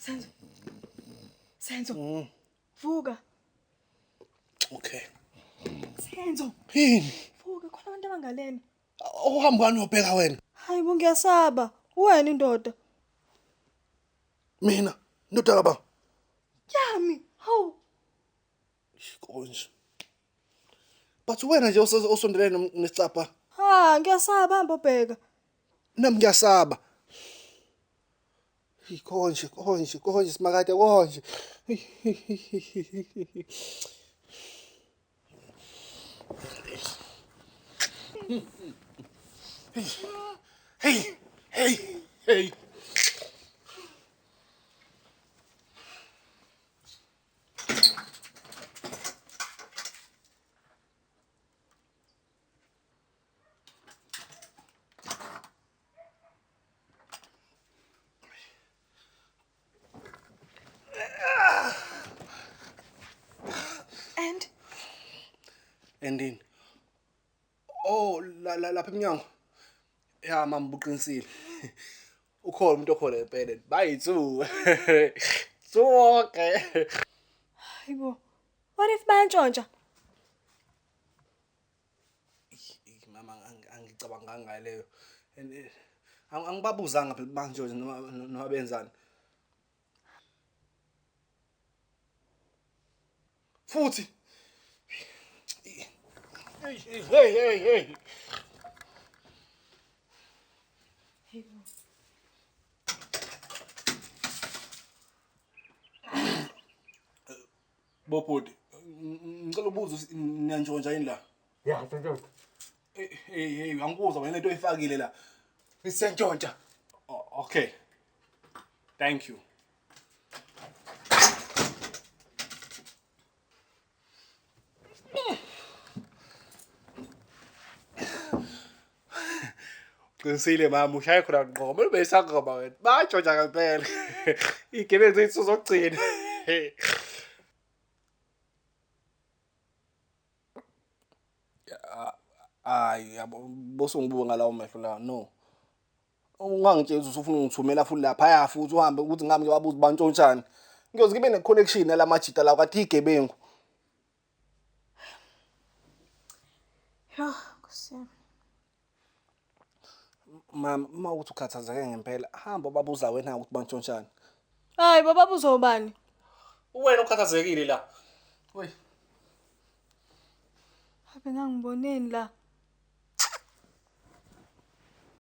Senzo. Senzo. Vuka. Okay. Senzo. Yini? Vuka khona abantu abangalena. Uhamba kani uyobheka wena? Hayi bo ngiyasaba. Wena indoda. Mina indoda kaba. Yami. Hawu. Konje. But wena nje osondelene nesicapha. Ha, ngiyasaba hamba ubheka. Nami ngiyasaba. Konje, konje, konje simakade konje. Hey, hey, hey. And Endini. Oh, la la lapha eminyango. Ya mama uqinisile. Ukhona umuntu okhona empela. Bayi-two. Two wonke. hayibo. What if bayantshontsha? Mama angicabanganga ngaleyo. And angibabuzanga phela manje noma benzani. Futhi Hey hey hey hey. Bobhuti, ngicela ukubuza ukuthi niyantshontsha yini la? Ya, siyantshontsha. Hey hey hey, angikuzwa wena lento oyifakile la. Siyantshontsha. Okay. Thank you. Qinisile mama, ushaye khona ngqo. Kumele ube isangoma wena. Bayantshontsha ngempela. Iy'gebengu zethu zokugcina. Hayi yabo bosongibuka ngalawo mehlo lawo no. Ungangitsheli ukuthi usufuna ungithumela futhi laphaya futhi uhambe ukuthi ngihambe ngiyobabuza bantshontshani. Ngiyoze ngibe ne-connection nala majita lawo kade igebengu. Yo, Nkosi yami. Mama, uma ukuthi ukhathazeke ngempela, hamba ubabuza wena ukuthi bantshontshani. Hayi baba buzobani? Uwena ukhathazekile la. Oy. Habe ngangiboneni la.